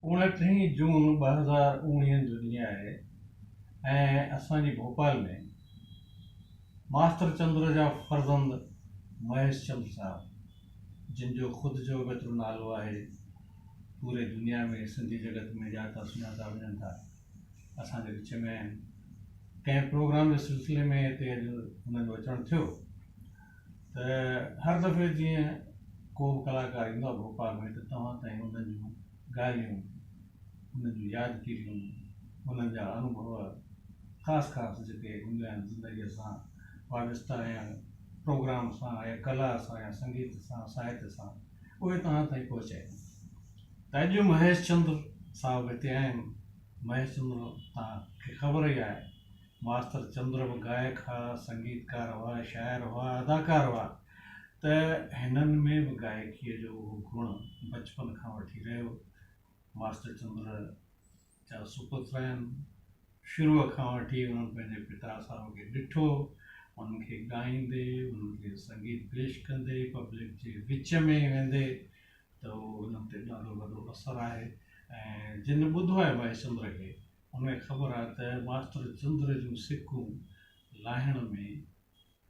اڻٽيهين جون 2019 جو ڏينهن آهي ۽ اسان جي ڀوپال ۾ ماستر چندر جا فرزند مهيش چندر صاحب جن جو خود جو به ايترو نالو آهي پوري دنيا ۾ سنڌي جڳت ۾ ڄاتا سڃاتا وڃن ٿا اسان جي وچ ۾ آهن ڪنهن پروگرام جي سلسلي ۾ هتي اڄ هنن جو اچڻ ٿيو ته هر دفعي جيئن ڪو به ڪلاڪار ايندو آهي ڀوپال ۾ ته توهان تائين انهن جون ڳالهيون، انهن جون يادگيريون، انهن جا انوڀو خاص خاص جيڪي هوندا آهن زندگيء سان وابسته يا پروگرام سان يا ڪلا سان يا سنگيت سان ساهت سان اهي توهان تائين پهچائيندا ته اڄ مهيش چندر صاحب هتي آهن. مهيش چندر توهان کي خبر ئي آهي ماستر چندر به گائڪ ها، سنگيتڪار هئا، شاعر هئا، اداڪار هئا ته هنن ۾ به گائڪيء جو اهو گڻ بچپن کان وٺي رهيو. ماستر چندر جا سپتر آهن. شروع کان وٺي انهن پنهنجي پتا صاحب کي ڏٺو، انهن کي ڳائيندي، انهن کي سنگيت پيش ڪندي، پبلڪ جي وچ ۾ ويندي ته اهو انهن تي ڏاڍو وڏو اثر آهي ۽ جن ٻڌو آهي مهيش چندر کي ان کي خبر آهي ته ماستر چندر جون سڪون لاهڻ ۾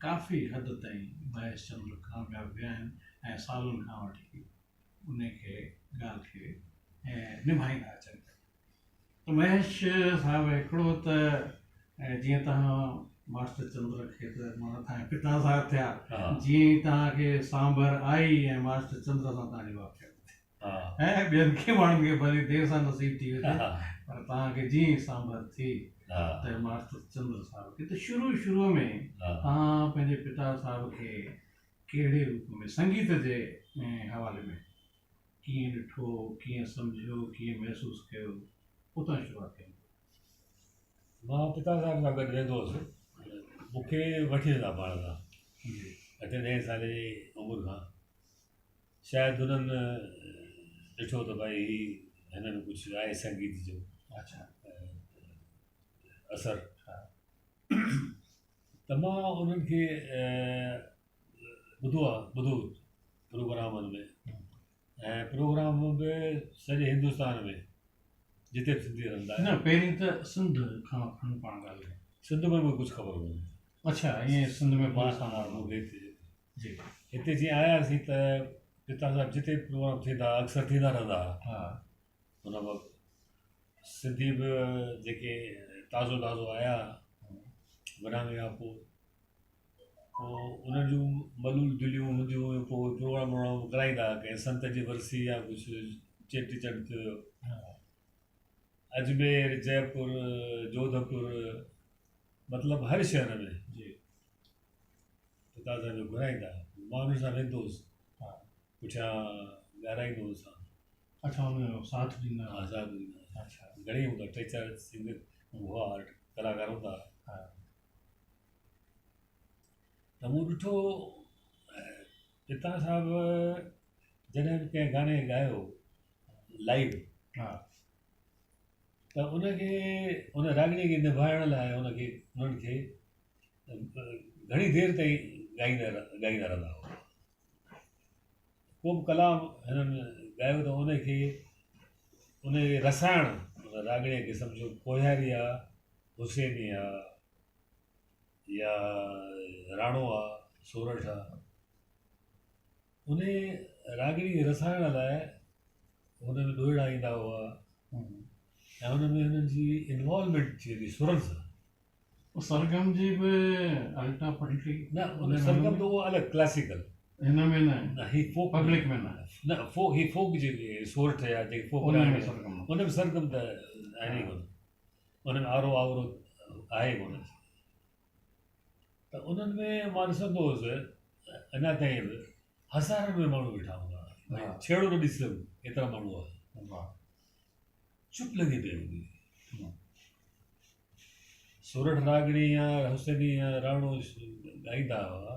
ڪافي حد تائين مهيش چندر ڪامياب ويا آهن ۽ سالن کان وٺي ان کي ڳالهه کي نڀائيندا اچن پيا ته مهيش صاحب هڪڙو ته جيئن توهان ماستر چندر کي ته معنيٰ توهان جا پتا صاحب ٿيا جيئن ئي توهان کي سانڀر آئي ۽ ماستر چندر سان توهان جي واقفيت ٿي ۽ ٻين کي ماڻهن کي ڀلي دير سان نصيب ٿي هجي پر توهان کي جيئن ئي سانڀر ٿي ته ماستر چندر صاحب کي ته شروع شروع ۾ توهان پنهنجي پتا صاحب کي ڪهڙي روپ ۾ سنگيت جي حوالي ۾ ڪيئن ڏٺو، ڪيئن سمجهيو، ڪيئن محسوس ڪيو، اتان شروعات ڪيون. مان پتا صاحب سان گڏ ويندو هوس، مون کي وٺي ويندا پاڻ سان اٺين ڏهين سالي جي عمر کان شايد هنن ڏٺو ته ڀائي هي هن ۾ ڪجهه آهي سنگيت جو اثر ته مان انهن کي ٻڌو آهي ٻڌو پروگرامن ۾ ۽ پروگرام به سڄي هندستان ۾ جتي به سنڌي رهندا نه پهرين ته سنڌ کان کڻي پاڻ ڳالهه ڪيون. سنڌ ۾ مونکي ڪجهه خبر ڪونهي. اڇا ائين سنڌ ۾ پوري سامان مونکي جي هتي جيئن آياسين ته پتا صاحب جتي پروگرام ٿيندا اڪثر ٿيندا رهندا ها ان وقت سنڌي به جيڪي تازو تازو آيا ورهاڱي کان پوء پوء انهن جون ملول دليون هونديون هيون پوء پروگرام وروگرام ڪرائيندا هئا ڪنهن سنت جي ورسي يا ڪجهه چيٽي چنڊ ٿيو اجمير جئپور جوڌپور مطلب هر شهر ۾ جي پتا صاحب کي گهرائيندا مان انهن سان ويندو هوس پٺيان ڳارائيندو هوس اڇا ان جو ساٿ ڏيندا ها ساٿ ڏيندا اڇا گهڻي هوندا ٽي چار سنگر هئا ڪلاڪار هوندا ها ته مون ڏٺو پتا صاحب جڏهن به ڪنهن گاني کي ڳايو لائيو ها ته ان کي ان راڳڻي کي نڀائڻ لاء ان کي انهن کي گهڻي دير تائين ڳائيندا ڳائيندا رهندا هئا ڪو به ڪلام هنن ڳايو ته ان کي ان کي رسائڻ راڳڻي کي سمجهو ڪوهياري آ حسيني آ يا راڻو آ سورٺ آ ان راڳڻي کي رسائڻ لاء هن ۾ ڏوهيڙا ايندا هئا ۽ ان ۾ هنن جي انوالومينٽ ٿي ويندي سرن سان سرگم جي به الٽا پلٽي نه سرگم ته اهو الڳ ڪلاسيڪل هن ۾ نه نه هي فوڪ پبلڪ ۾ نه نه فوڪ هي فوڪ جي سورٺ يا جيڪي فوڪ ان ۾ سرگم ان ۾ سرگم ته آهي ئي ڪونه ان ۾ آرو آورو آهي ئي ڪونه ته انهن ۾ مان ڏسندو هوس اڃا تائين به هزارن ۾ ماڻهو ويٺا هوندا هئا ڇيڙو نه ڏسي سگهون ايترا ماڻهو هئا چپ لڳي پئي هوندي هئي سورٺ راڳڻي يا حسيني يا راڻو ڳائيندا هئا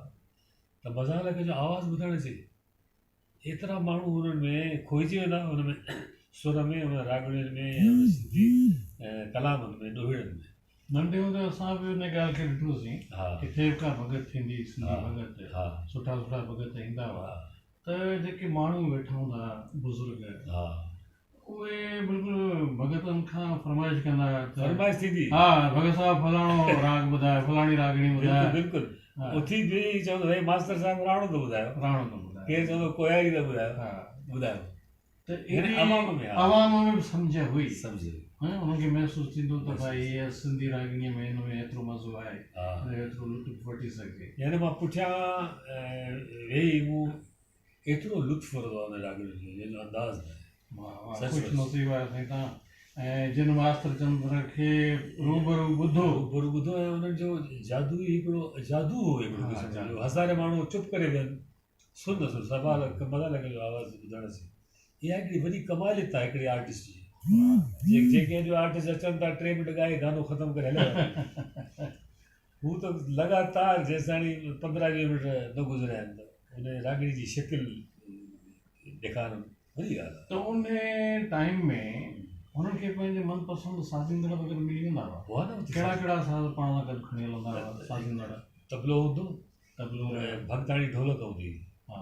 ته مزا لڳي جو آواز ٻڌڻ اچي ايترا ماڻهو انهن ۾ کوئجي ويندا هئا ان ۾ سر ۾ ان راڳڻين ۾ ان سنڌي ڪلامن ۾ ڏوهيڙن ۾. ننڍي هوندي اسان به ان ڳالهه کي ڏٺوسين ڪٿي به ڪا ڀڳت ٿيندي هئي سنڌي ڀڳت سٺا سٺا ڀڳت ايندا هئا ته جيڪي ماڻهو ويٺا هوندا هئا بزرگ اهي بلڪل ڀڳتن کان فرمائش ڪندا هيا ته فرمائش ٿيندي ها ڀڳت صاحب فلاڻو راڳ ٻڌايو فلاڻي راڳڻي ٻڌايو. بلڪل بلڪل اٿي بيهي چوندو سائين ماستر صاحب راڻو ٿو ٻڌايو راڻو ٿو ٻڌايو ڪير چوندو ڪوهياري ٿو ٻڌايو ها ٻڌايو ته يعني عوام ۾ عوام ۾ به سمجهه هئي سمجهه هئي انهن کي محسوس ٿيندو ته ڀائي هيء سنڌي راڳڻيء ۾ هن ۾ ايترو مزو آهي هن جو ايترو لطف وٺي سگهجي. يعني مان پٺيان ويهي مون ايترو لطف ورتو آهي ان راڳڻين جو جنهن جو انداز ناهي. واه واه خوش نصيب آهيو سائين توهان ۽ جن ماستر چندر کي روبرو ٻڌو. روبرو ٻڌو ۽ انهن جو جادو ئي هڪڙو جادو هو هڪڙو قسم جو هزارين ماڻهو چپ ڪري ويهن سن سن سوا لک مزا لڳي جو آواز ٻڌڻ سين اها هڪڙي وڏي ڪماليت آهي هڪڙي آرٽسٽ جي جيڪي اڄ آرٽسٽ اچن ٿا 3 منٽ ڳائي گانو ختم ڪري هليا وڃن هو ته لڳاتار جيستاڻي 15 20 منٽ نه گذريا آهن ته ان راڳڻي جي شڪل ڏيکارڻ وڏي ڳالهه آهي. ته ان ٽائيم ۾ هنن کي پنهنجي من پسند سازيندڙ به گڏ ملي ويندا هئا. هئا نه اتي ڪهڙا ڪهڙا ساز پاڻ سان گڏ کڻي هلندا هئا سازيندڙ؟ طبلو هوندو، طبلو ۽ ڀڳتاڻي ڍولڪ هوندي هئي. ها.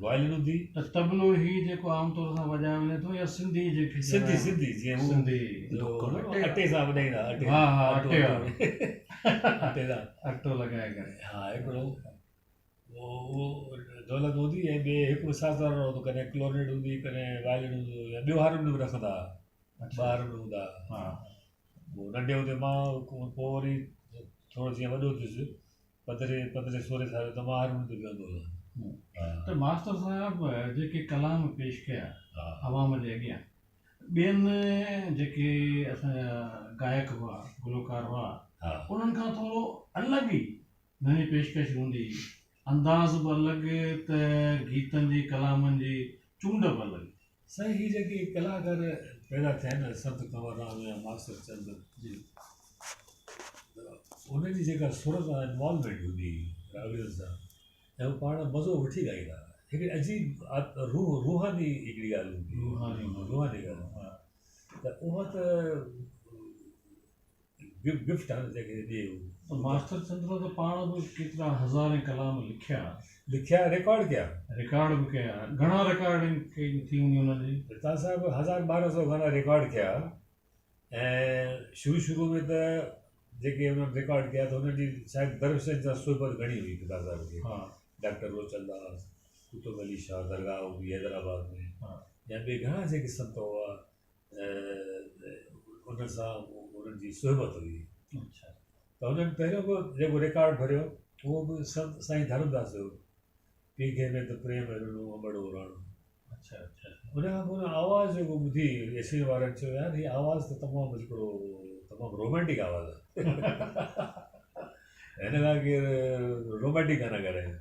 وائلن هوندي. ته طبلو هي جيڪو عام طور سان وڄايو وڃي ٿو يا سنڌي جيڪي سنڌي سنڌي جيئن هو سنڌي اٽي سان وڄائيندا اٽي ها ها اٽي وارو اٽي سان اٽو لڳائي ڪري ها هڪڙو اهو ڍولڪ هوندي ۽ ٻئي هڪ ساز وارو هوندو ڪڏهن ڪلورنيٽ هوندي ڪڏهن وائلن هوندو يا ٻيو هارمونيم به رکندا هئا ٻه هارمونيم هوندا ها پوء ننڍي هوندي مان پوء وري ٿورو جيئن وڏو ٿيس پندرهين پندرهين سورهين سال جو ته مان هارمونيم تي ويهندو هوس. ته ماستر صاحب جيڪي ڪلام پيش ڪيا عوام جي اڳيان ٻين جيڪي اسان جا گائڪ هئا گلوڪار هئا انهن کان ٿورو الڳ ئي هنن جي پيشڪش هوندي هئي انداز به الڳ ته گيتن جي ڪلامن جي چونڊ به الڳ. سائين هي جيڪي ڪلاڪار پيدا ٿيا آهن نه سنت ڪنور رام يا ماستر چند جي ته انهن جي جيڪا سر سان انوالومينٽ هوندي هئي راڳين سان ۽ هو پاڻ مزو وٺي ڳائيندا هئا هڪڙي عجيب روح روحاني هڪڙي ڳالهه هوندي هئي روحاني روحاني ڳالهه ته اها ته گفٽ آهي نه جنهن کي ڏي هو. ته ماستر چندر ته پاڻ به ڪيترا هزارين ڪلام لکيا. لکيا ريڪارڊ ڪيا. ريڪارڊ به ڪيا. گهڻا ريڪارڊنگ ڪئي ٿي هوندي انهن جي؟ پرتاب صاحب هزار 1200 گانا ريڪارڊ ڪيا ۽ شروع شروع ۾ ته جيڪي انهن ريڪارڊ ڪيا ته انهن جي شايد درويشن سان صحبت گهڻي هئي پرتاب صاحب کي. ڊاڪٽر روچل داس، قطب علي شاهه درگاهه هوندي حيدرآباد ۾ يا ٻي گهڻا جيڪي سنت هئا انهن سان انهن جي صحبت هئي ته انهن پهريون به جيڪو ريڪارڊ ڀريو اهو به سنت سائين ڌرمداس جو پينگهي ۾ ته پريم رنو امڙ اوراڻو ان کان پوء ان آواز جيڪو ٻڌي ايس اين وارن چيو يار هي آواز ته تمام هڪڙو تمام رومانٽڪ آواز آهي هن کان ڪير رومانٽڪ گانا ڳالهائي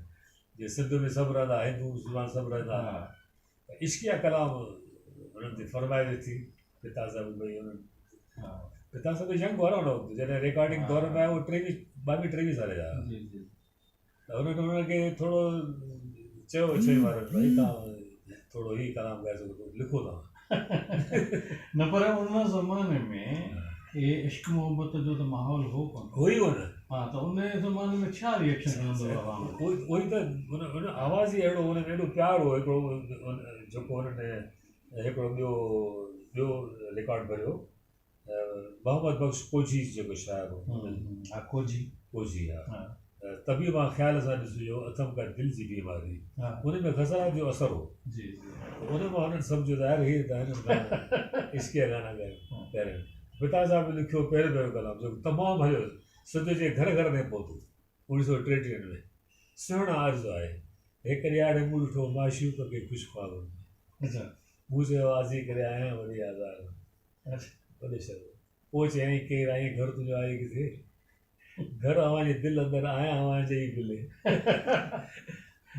جي سنڌ ۾ سڀ رهندا هندو مسلمان سڀ رهندا عشقيه ڪلام انهن تي فرمائش ٿي پتا صاحب ڀئي انهن پتا صاحب ينگ هئا نه ان وقت جڏهن ريڪارڊنگ دور ۾ آيو 23 22 23 سال جا جي جي ته انهن انهن کي ٿورو چيو ڇهين وارن ڀئي توهان ٿورو هي ڪلام ڳائي سگهو ٿو لکو توهان نه پر ان زماني ۾ اهي عشق محبت جو ته ماحول هو ڪونه. هو ئي ڪونه. ها ته ان زماني ۾ ڇا ريئڪشن ملندو هو عوام جو؟ اهو ئي ته ان آواز ئي اهڙو هو ان ۾ ايڏو پيار هو هڪڙو جيڪو هنن هڪڙو ٻيو ٻيو رڪارڊ ڀريو محمد بخش ڪوجهي جيڪو شاعر هو. ها ڪوجهي. ڪوجهي ها. طبيب آن خيال سان ڏسجو اٿم ڪا دل جي بيماري ان ۾ غزلات جو اثر هو جي جي ان مان هنن سمجهيو ته يار هي ته هنن کان عشقيه گانا ڳايو پهرين پتا صاحب لکيو پهريون پهريون ڪلام جيڪو تمام هليو سنڌ جي گهر گهر تائين پهتو 1933 ۾ سهڻا عرض آهي هڪ ڏيهاڙي مون ڏٺو معشوق کي خوش خوابن ۾ مون چيو آزي ڪري آهيان وڏي آزار ۾ وڏي شر پوء چيائين ڪير آهين گهر تنهنجو آهي ڪٿي گهر اوهان جي دل اندر آهيان اوهان جي ئي ملي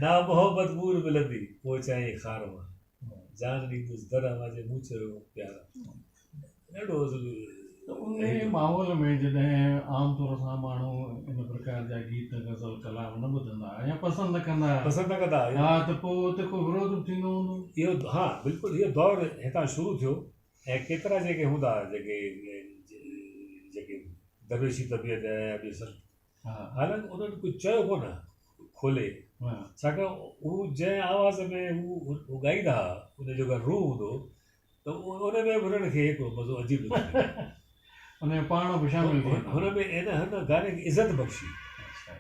نا محبت مور ملندي پوء چيائين خار مان جان ڏيندس در اوهان جي مون چيو پيار ڏاڍو ته انهي ماحول ۾ جڏهن عام طور سان ماڻهو ان پرڪار جا گيت غزل ڪلام نه ٻڌندا يا پسند نه ڪندا پسند نه ڪندا ها ته پوء اتي ڪو وروڌ به ٿيندو هوندو. اهو ها بلڪل اهو دور هتان شروع ٿيو ۽ ڪيترا جيڪي هوندا جيڪي جيڪي درويشي طبيعت جا يا ٻيو سڀ حالانڪ انهن ڪجهه چيو ڪونه کولي ڇاڪاڻ هو جنهن آواز ۾ هو ڳائيندا هئا ان جو جيڪو روح هوندو هو ته ان ۾ به هنن کي هڪڙو مزو عجيب لڳندو هو. ان ۾ پاڻ به شامل ٿي ويندا. هن ۾ هن هن گاني کي عزت بخشي.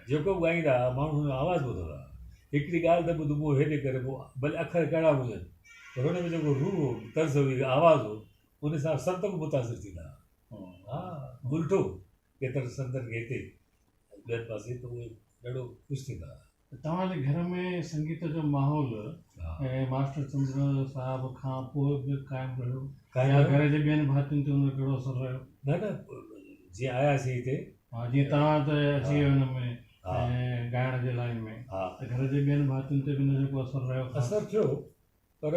جيڪو به ڳائيندا ها ماڻهو هن جو آواز ٻڌندا ها. هڪڙي ڳالهه ته ٻڌ منهن هيڏي ڪري پوء ڀلي اکر ڪهڙا به هجن پر هن ۾ جيڪو روح هو طرز هئي آواز هو ان سان سنت به متاثر ٿيندا ها. ها الٽو ڪيترن سنتن کي هتي ٻين پاسي ته اهي ڏاڍو خوش ٿيندا ها. توهان جي گهر ۾ سنگيت جو ماحول ماسٽر چندر صاحب کان پوء به قائم رهيو يا گهر جي ٻين ڀاتين تي ان جو ڪهڙو اثر رهيو؟ نه نه جيئن آياسين هتي. ها جيئن توهان ته اچي ويو هن ۾ ڳائڻ جي لائين ۾ ته گهر جي ٻين ڀاتين تي به ان جو ڪو اثر رهيو خاص؟ اثر ٿيو پر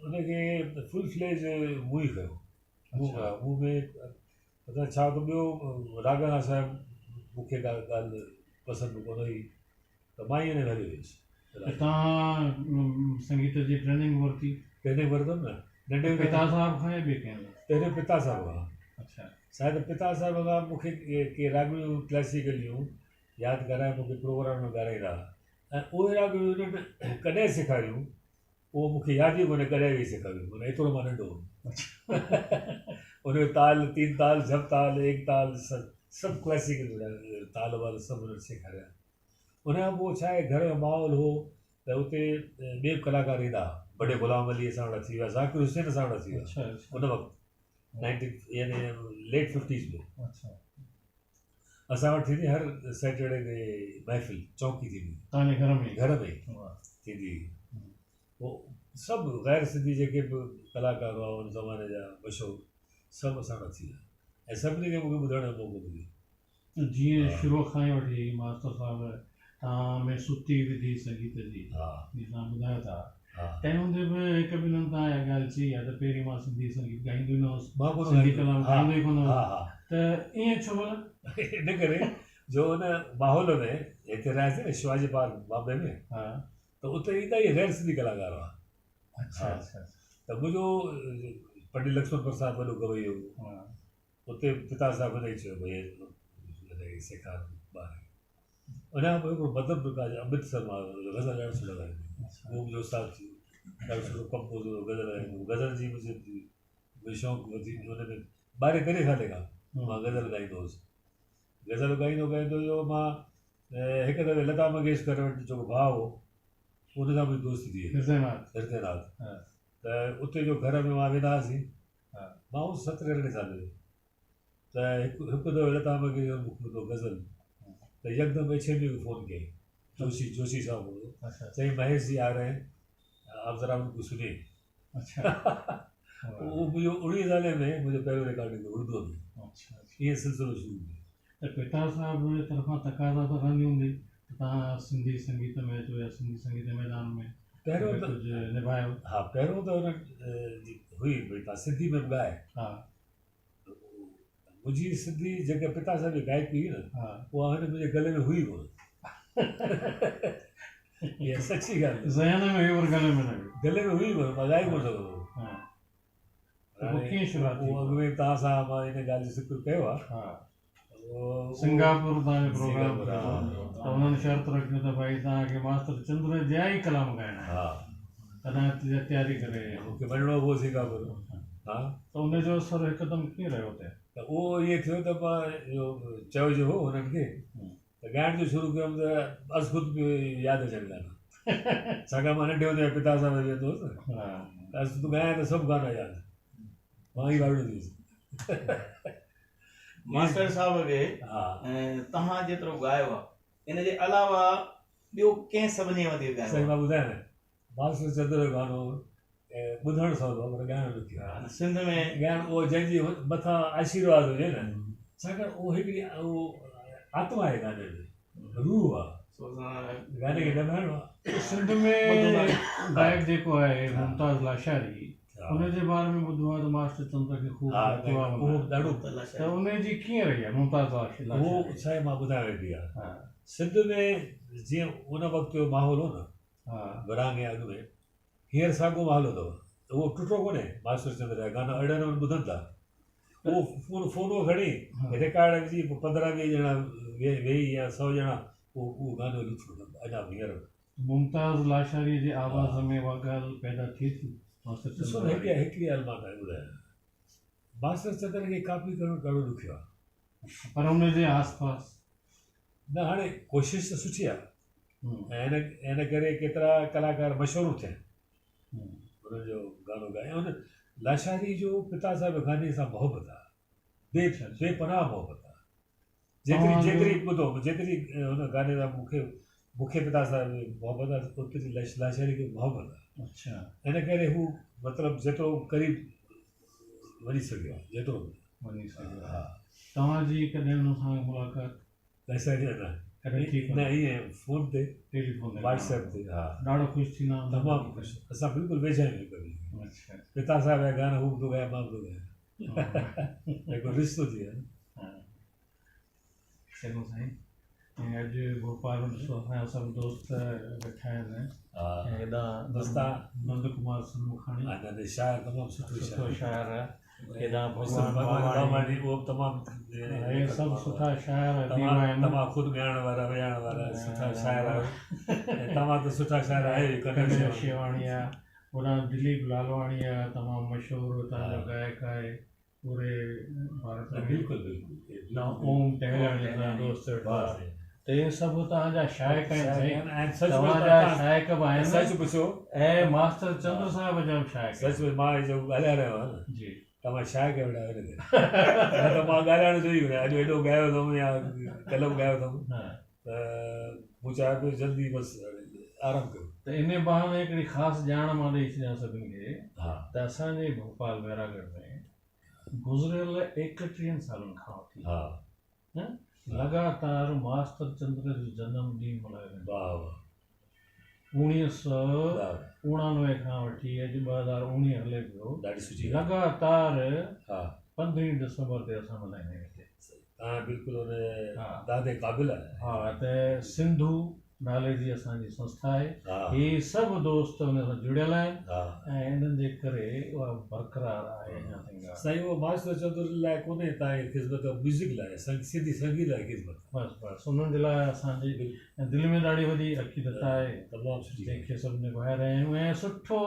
ان کي فل فليج مون ئي ڪيو. مون ۾ پتو ڇا ته ٻيو راڳ کان سواء مون کي ڪا ڳالهه پسند به ڪونه هئي ته مان ئي ان ۾ هليو ويس. ته توهان سنگيت جي ٽريننگ ورتي؟ ٽريننگ ورتم نه. ننڍي هوندي پتا صاحب کان يا ٻئي ڪنهن کان؟ پهريون پتا صاحب کان. اڇا. شايد پتا صاحب کان مون کي ڪي راڳڻيون ڪلاسيڪل جون ياد ڪرائي مون کي پروگرام ۾ ڳارائيندا ها ۽ اهي راڳڻيون انهن ڪڏهن سيکاريون اهو مون کي ياد ئي ڪونهي ڪڏهن ويهي سيکاريو معنيٰ ايترو مان ننڍو هوم ان جو تال تين تال جھپ تال ايڪ تال سڀ ڪلاسيڪل تال وال سڀ انهن سيکاريا ان کان پوء ڇا آهي گهر جو ماحول هو ته اتي ٻي به ڪلاڪار ايندا هئا بڙي غلام علي اسان وٽ اچي ويا ذاڪر حسين اسان وٽ اچي ويا ان وقت نائنٽين يعني ليٽ ففٽيز ۾ اسان وٽ ٿيندي هر سيٽرڊي تي محفل چونڪي ٿيندي توهان جي گهر ۾ گهر ۾ ٿيندي هئي پوء سڀ غير سنڌي جيڪي به ڪلاڪار هئا ان زماني جا مشهور سڀ اسان وٽ اچي ويا ۽ سڀني کي مونکي ٻڌڻ جو موقعو مليو. جيئن شروع کان ئي وٺي ماستر صاحب توهان ۾ ستي وڌي سنگيت جي جيئن توهان ٻڌايو ٿا تنهن هوندي به هڪ ٻن هنڌ توهان اها ڳالهه چئي آهي ته پهرين مان سنڌي سنگيت ڳائيندو ئي نه هوس، سنڌي ڪلام ڳائيندو ئي ڪونه هوس ته ائين ڇو ڀلا؟ ان ڪري جو ان ماحول ۾ هتي رهياسين نه شيواجي پارڪ بامبي ۾ ته اتي ايندا ئي غير سنڌي ڪلاڪار هئا. اڇا اڇا ته منهنجو پنڊت لڪشمڻ پرساد وڏو گويو هو. اتي پتا صاحب هن کي چيو ڀئي هن کي سيکار ٻار کي. ان کان پوء هڪڙو مدن پرڪاش امرتسر مان غزل ڏاڍو سٺو ڳائيندو هو. اهو منهنجو استاد ٿيو. ڏاڍو سٺو ڪمپوزر هو غزل ڳائيندو هو. غزل جي منهنجي شوق وڌي ان ۾ ٻارهين تيرهين سالي کان مان غزل ڳائيندو هوس. غزل ڳائيندو ڳائيندو جو مان هڪ دفعي لتا منگيشڪر وٽ جيڪو ڀاء هو ان سان منهنجي دوستي ٿي وئي. هردي ناٿ. ته اتي جو گهر ۾ مان ويندا هئاسين. مان هوس سترهين ارڙهين سالي جو ته هڪ هڪ دفعو لتا منگيشڪر مون کي ٻڌو غزل ته يڪدم ايڇ ايم وي کي فون ڪيائين جوشي جوشي صاحب هو چيائين مهيش جي آ رهي هين آپ ذرا ان ڪو سنيي اهو منهنجو اڻويهه سالي ۾ منهنجو پهريون رڪارڊنگ هو اردو ۾ ائين سلسلو شروع ٿيو. ته پتا صاحب جي طرفان تقاضا ته رهندي هوندي ته توهان سنڌي سنگيت ۾ اچو يا سنڌي سنگيت جي ميدان ۾ پهريون ته ڪجهه نڀايو. ها پهريون ته هن جي هئي ڀئي تان سنڌي ۾ به ڳاء. ها. منهنجي سنڌي جيڪا پتا صاحب جي گائڪي هئي نه اها هن منهنجي گلي ۾ هئي ڪونه. اها سچي ڳالهه. ذهن ۾ هئي پر گلي ۾ نه هئي. گلي ۾ هئي ڪونه مان ڳائي ڪونه سگهندو هوس. ها. ته پوء ڪيئن شروعات ٿي؟ اهو اڳ ۾ توهان سان مان ان ڳالهه جو ذڪر ڪيو آهي. ها. سنگاپور توهان جو پروگرام ٿيو ته انهن شرط رکيو ته ڀائي توهان کي ماستر چندر جا ئي ڪلام ڳائڻا آهن. تڏهن تياري ڪري. مون کي وڃڻو هو سنگاپور. ها. ته ان جو اثر هڪدم ڪيئن رهيو اتي؟ ته اهو ائين ٿيو ته مان اهو چيو جو هو هنن کي ته ڳائڻ جو شروع ڪيم ته از خود پيو ياد اچن گانا ڇاڪاڻ مان ننڍي هوندي پتا سان ويندو هوس نه ته از خود ڳايان ته سڀ گانا ياد مان ئي وائڙو ٿي ويس. ماستر صاحب کي توهان جيترو ڳايو آهي ان جي علاوه ٻيو ڪنهن سڀني کان وڌيڪ ڳايو آهي؟ سائين مان ٻڌايان نه ماستر چندر جو گانو ٻڌڻ سولو آهي پر ڳائڻ ڏکيو آهي. سنڌ ۾ ڳائڻ اهو جنهن جي مٿان آشيرواد هجي نه ڇاڪاڻ اهو هڪڙي اهو آتما آهي گاني ۾ روح آهي گاني کي نڀائڻو آهي. سنڌ ۾ گائڪ جيڪو آهي ممتاز لاشاري ان جي باري ۾ ٻڌو آهي ته ماسٽر چندر کي خوب دعا ته ان جي ڪيئن رهي آهي ممتاز لاشاري. اهو سائين مان ٻڌايان ويندي آهي سنڌ ۾ جيئن ان وقت جو ماحول هو نه ورهاڱي اڳ ۾ هينئر ساڳيو ماحول اٿو اهو ٽٽو ڪونهي ماسٽر چندر جا گانا اهڙي نموني ٻڌن ٿا اهو فون فونو کڻي رڪارڊ وجهي پوء پندرهن ويهه ڄڻا ويهي يا سو ڄڻا پوء اهو گانو لطف وٺن ٿا اڃا به هينئر به. ممتاز لاشاري جي آواز ۾ اها ڳالهه پيدا ٿئي ٿي. ماستر ڏسو چندر نه هڪ واري. هڪڙي ڳالهه مان توهان کي ٻڌايان ماستر چندر کي ڪاپي ڪرڻ ڏاڍو ڏکيو آهي. پر ان جي آس پاس. نه هاڻي ڪوشش ته سٺي آهي ۽ ان ان ڪري ڪيترا ڪلاڪار مشهور به ٿيا آهن انهن جو گانو ڳائي ۽ ان لاشاري جو پتا صاحب گاني سان محبت آهي بي بي پناهه محبت آهي جيتري جيتري ٻڌو جيتري هن گاني سان مون کي مون کي پتا صاحب محبت آهي اوتري لاشاري کي محبت آهي اڇا ان ڪري هو مطلب جيترو قريب وڃي سگهيو آهي جيترو وڃي سگهيو آهي توهان جي ڪڏهن هن سان ملاقات لاشاري نه ڪڏهن ٿي نه ائين فون تي ٽيليفون تي واٽس ايپ تي ها ڏاڍو خوش ٿيندا هوندا تمام خوش اسان بلڪل ويجها آهيون هڪ ٻئي کي اڇا پتا صاحب جا گانا هو به ٿو ڳائي مان به ٿو ڳايان هڪ رشتو ٿي ويو نه. چڱو سائين ۽ اڄ ڀوپال ۾ ڏسو اسان جا سڀ دوست ويٺا آهن ۽ هيڏانهن نند ڪمار سنمکاڻي شاعر تمام سٺو سٺو شاعر آهي هيڏانهن ڀڳوان باباڻي اهو به تمام اهي سڀ سٺا شاعر اديب آهن تمام خود ڳائڻ وارا وڄائڻ وارا سٺا شاعر آهيو ۽ توهان ته سٺا شاعر آهيو ئي ڪنن شيواڻي آهي هوڏانهن دليپ لالواڻي آهي تمام مشهور هتان جو گائڪ آهي پوري ڀارت ۾ بلڪل بلڪل اوم ٽهلاڻي اسان جو دوست ويٺو آهي ته اهي سڀ توهان جا شائق آهن سائين توهان جا شائق به آهن سچ پڇو ۽ ماستر چندر صاحب جا به شائق سچ پڇو مان جو ڳالهائي رهيو آهيان نه جي توهان شائق ويٺا آهيو نه ته مان ڳالهائڻ جو ئي ڪونه اڄ ايڏو ڳايو اٿم يا ڪلهه به ڳايو اٿم ته مون چاهيو پيو جلدي بس آرام ڪيو. ته انهي بهاني هڪڙي خاص ڄاڻ مان ڏئي ڇڏيان سڀن کي ته اسان جي ڀوپال بيراڳڙهه ۾ گذريل ايڪٽيهن سالن کان وٺي لڳاتار ماستر چندر جو جنم ڏينهن ملهايو ويندو آهي. 1989 کان وٺي اڄ 2019 هلي پيو لڳاتار پندرهين ڊسمبر تي اسان ملهائيندا آهيون هتي. توهان بلڪل ان داد جي قابل آهيو. ها ته سنڌو نالي جي اسان جي سنسٿا آهي. هي سڀ دوست ان سان جڙيل آهن ۽ انهن جي ڪري اها برقرار آهي اڃا تائين ڳالهه. سائين اهو ماستر چندر لاء ڪونهي توهان جي خدمت ميوزڪ لاء سنڌي سنگيت لاء خدمت. بس بس انهن جي لاء اسان جي دل ۾ ڏاڍي وڏي عقيدت آهي تمام سٺي جنهن کي سڀ نڀائي رهيا آهيون ۽ سٺو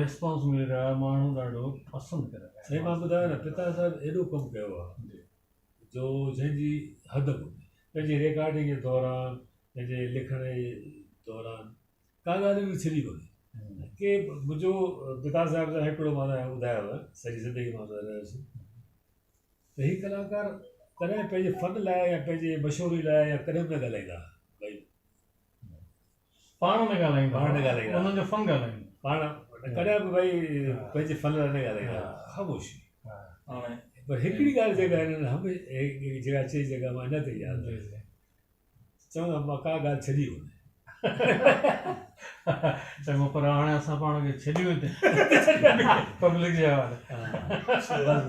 ريسپانس ملي رهيو آهي ماڻهو ڏاڍو پسند ڪري رهيا آهن. سائين مان ٻڌايو نه پتا صاحب ايڏو ڪم ڪيو آهي جو جنهن جي حد ڪونهي پنهنجي ريڪارڊنگ جي دوران پنهنجي لکڻ جي دوران ڪا ڳالهه به ڇڏي ڪونهي ڪي منهنجو پتا صاحب سان هڪڙو مان ٻڌايو سڄي زندگي مان رهيس ته هي ڪلاڪار ڪڏهن پنهنجي فن لاء يا پنهنجي مشهوري لاء يا ڪڏهن به نه ڳالهائيندا ڀئي پاڻ نه ڳالهائيندا پاڻ نه ڳالهائيندا انهن جو فن ڳالهائيندا پاڻ ڪڏهن به ڀئي پنهنجي فن لاء نه ڳالهائيندا خاموشي پر هڪڙي ڳالهه جيڪا هنن هميشه جيڪا چئي جيڪا مان اڃا تائين ياد چوندا مان ڪا ڳالهه ڇڏي ڪونهي. چڱو پر هاڻي اسان پاڻ کي ڇڏيون ته پبلڪ جي حوالي. بس بس.